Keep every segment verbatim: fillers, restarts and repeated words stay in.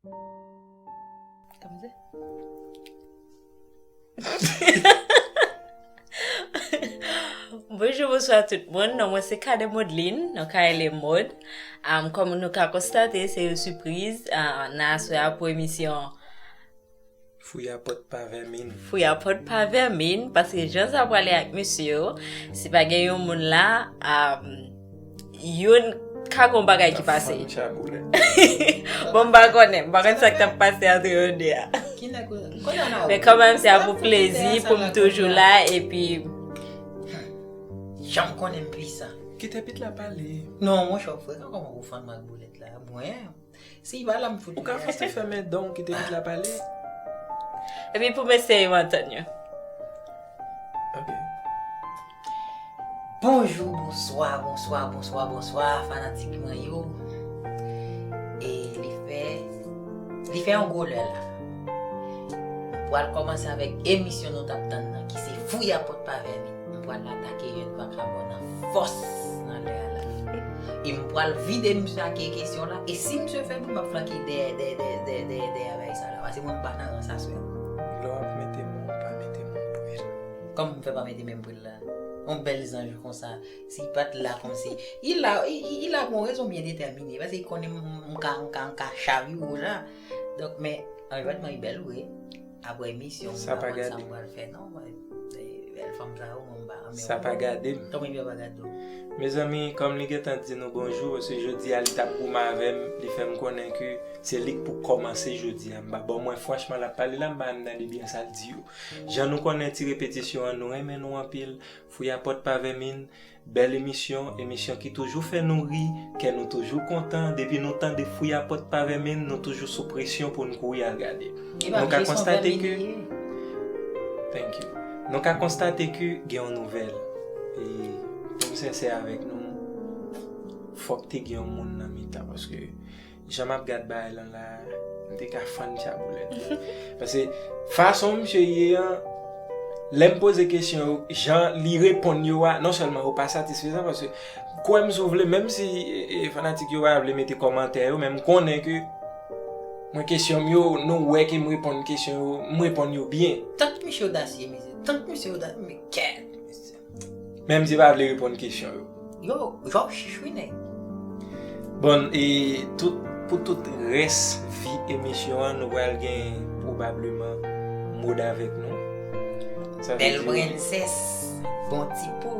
Kòmanse. Bonjou, bonswa tout moun. Non mwen se Cadet Modeline, nou ka rele Mode. Um, kòm nou ka konstate, se yon sipriz uh, nan aswè a pou emisyon Fouya pòt pa vèmin. Fouya pòt pa vèmin, paske jan sa prale ak mesye yo, si pa gen yon moun la, um, youn ka gon bagay ki pase. Bon, m pa konnen, m pa konn sa k t ap pase ant yo de a. Men kanmenm, se a pou plezi pou m toujou la, epi. Jan m konnen m pwisan. Kite pit la pale. Non, monchè, frè, kòman ou fann m ak boulèt la? Mwen, si pa la m fout. Ou ka fè fèmen dan w kite pit la pale. Epi pou mesye yo antann yo. Ok. Bonjou, bonswa, bonswa, bonswa, bonswa, fanatik mwen yo. E li fè, li fè yon gwo lè la. M pral kòmanse avèk emisyon nou t ap tann nan, ki se Fouya pòt pa vèmin. M pral atake yon vakabon nan fòs nan lè a la. E m pral vide misye ak kesyon la. E si misye fè bon, m ap flanke dèyè, dèyè, dèyè, dèyè, dèyè, dèyè avèk sa la. Paske mwen m pa nan rans aswè. Lè w ap mete men w, pa mete men w pre l. Kòman m fè pa mete men m pre l la? Yon bèl zanj konsa. Si li pa t la kòmsi. Li la, li, li, li la pou yon rezon byen detèmine. Paske li konnen m, m ka, m ka, m ka chavire w la. Donk, men, anviwònman li bèl vre. Apre emisyon, m pa konn sa m pral fè non. Bèl fanm sa yo, mwen m pa renmen. Sa pa gade m. Kòman li pa gade w? Mezanmi, kòm li gentan di nou bonjou, paske jodi a li t ap goumen avè m, li fè m konnen ke se li k pou kòmanse jodi a. M pa, bon, mwen franchman, l ap pale la, m pa menm tande byen sa l di yo. Jan nou konnen ti repetisyon an, nou renmen nou anpil. Fouya pòt pa vèmin, bèl emisyon, emisyon ki toujou fè nou ri, kè nou toujou kontan. Depi nou tande Fouya pòt pa vèmin, nou toujou sou presyon pou n kouri al gade. Nou ka konstate ke Thank you. Nou ka konstate ke gen yon nouvèl. E pou m sensè avèk nou, fòk te gen yon moun nan mitan, paske jan m ap gad bagay lan la, m te ka fann tchaboulèt. Paske fason misye ye an, lè m poze kesyon yo, jan li reponn yo a, non sèlman yo pa satisfezan, paske kwè m si w vle, menm si e, e, fanatik yo pa vle mete kòmantè yo, men m konnen ke mwen kesyon m yo, nou wè ke m reponn kesyon yo, m reponn yo byen. Tank misye odasye, mesye. Tank misye odasye, men kèt, mesye. Menm si yo pa vle reponn kesyon yo. Yo, yo ap chichwi nèg. Bon, e tout, pou tout rès vi emisyon an, nou pral gen pwobableman Mode avèk nou. Sa vle Bèl di prensès, bon ti po.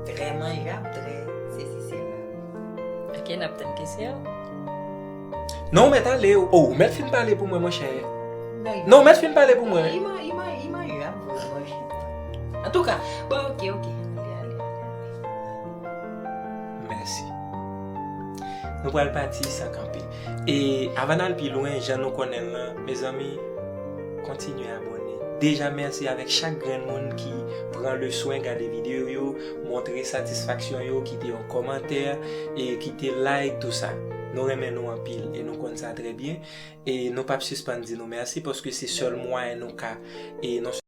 Trè manjab, trè sesi sela. Ok, n ap tann kesyon. Non, ou mèt ale. Oh, ou mèt fin pale pou mwen, monchè. Non, ou mèt fin pale pou mwen. Li man-, li man-, li manjab vre, monchè. Antouka, bon, ok, ok. Ale, ale, ale, ale. Mèsi. Nou pral pati san kanpe. E avan n al pi lwen, jan nou konnen l lan, mezanmi, kontinye abòne. Deja mèsi avèk chak grenn moun ki pran le swen gade videyo yo, montre satisfaksyon yo, kite yon kòmantè, e kite like, tou sa. Nou renmen nou anpil e nou konn sa trè byen. E nou p ap sispann di nou mèsi paske se sèl mwayen nou ka, e non